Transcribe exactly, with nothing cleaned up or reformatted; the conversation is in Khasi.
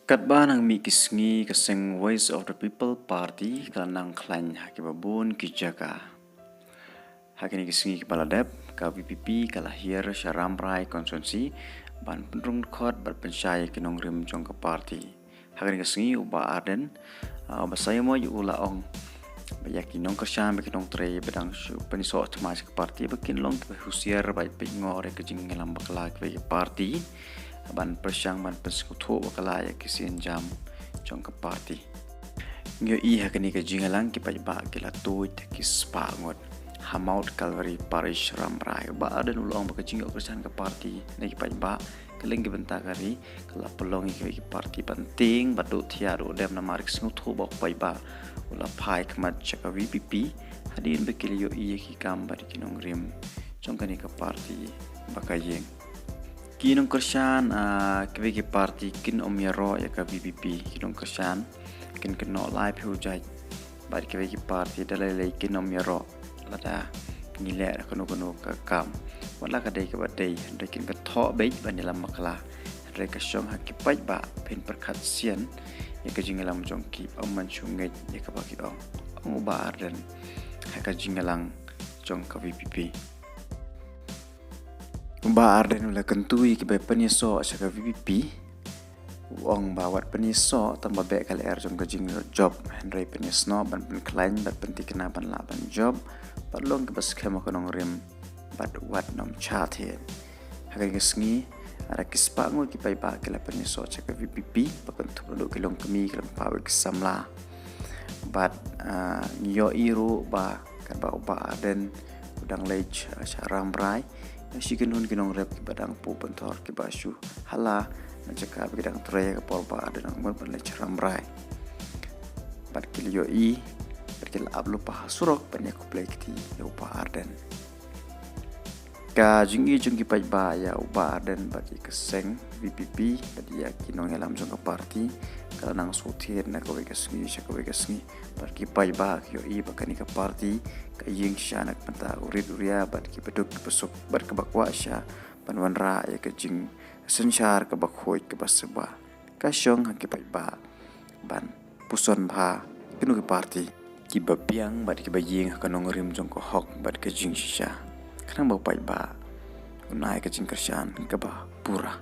Katba nang mih ki sngi, ka seng Voice of the People Party ka la nang khlaiñ ha kiba bun ki jaka. Ha kine ki sngi kiba la dep, ka V P P ka la hiar sha Rambrai constituency ban pynrung dkhot bad pynshai ïa ki nongrim jong ka party. Ha kine ki sngi u Bah Ardent, ah, uba sa ïa moj u la ong ba ïa ki nongkyrshan bad ki nongtrei ba dang shu pynïasoh thma sha ka party ba kin long kiba husiar bad pynngor ïa ka jingïalam bakla kiwei ki party ban pyrshang ban pynsngewthuh bakla ïa ki sienjam jong ka party. Ngi ïohi ha kane ka jingïalang ki paidbah ki la tuid ki spah ngut ha Mount Calvary Parish Rambrai. U Bah Ardent u la ong ba ka jingïoh kyrshan ka party na ki paidbah kylleng ki bynta ka ri ka la pynlong ïa ki party ban tieng bad duh thiah duh dem namar ki sngewthuh ba u paidbah u la phai khmat sha ka V P P hadien ba ki la ïohi ïa ki kam bad ki nongrim jong kane ka party ba ka ïeng. Ki nongkyrshan, ah, kiwei ki party kin ym ïaroh ïa ka V P P, ki nongkyrshan kin kynnoh laiphew jait bad kiwei ki party da lei lei kin ym ïaroh lada ngi leh kano kano ka kam. Wat la ka dei kaba dei, hynrei kin kynthoh beit ban ïalam bakla. Hynrei ka shong ha ki paidbah phin pyrkhat sian ïa ka jingïalam jong ki, ym ban shu ngeit ïa kaba ki ong, ong u Bah Ardent ha ka jingïalang jong ka V P P. U Bah Ardent u la kyntu ïa kiba pynïasoh sha ka V P P. U ong ba wat pynïasoh tang ba beh ka lyer jong ka jingjop, hynrei pynïasnoh ban pynkhlaiñ bad pynthikna ban lah ban jop bad long kiba skhem ha ka nongrim bad wat nym sha thied. Ha kane ka sngi, ada ki spah ngut ki paidbah ki la pynïasoh sha ka V P P ba kynthup naduh ki longkmie ki lyngba bad ki samla. Bad, ah, ngi ïohi ruh ba katba u Bah Ardent u dang leit sha, sha Rambrai, ïa shi kynhun ki nongrep kiba dang puh pynthor kiba shu hala na jaka ba ki dang trei ha ka por u Bah Ardent u dang mut ban leit sha Rambrai. Bad ki la ïohi bad ki la ap lypa ha surok ban ïa khublei kti ïa u Bah Ardent. Ka jingïeit jong ki paidbah ïa u Bah Ardent bad ïa ka seng V P P bad ïa ki nongïalam jong ka party ka la nang sngewthuh na kawei ka sngi sha kawei ka sngi. Bad ki paidbah ki ïohi ba kane ka party ka ïeng shisha na ka bynta u rit u ria bad kiba duk kiba suk bad kaba kwah shisha ban wanrah ïa ka jingsynshar kaba khuid kaba sngewbha. Ka shong ha ki paidbah ban puson bha kino ki party kiba biang bad kiba ïeng ha ka nongrim jong ka hok bad ka jingshisha. Khnang ba u paidbah un ai ka jingkyrshan kaba pura.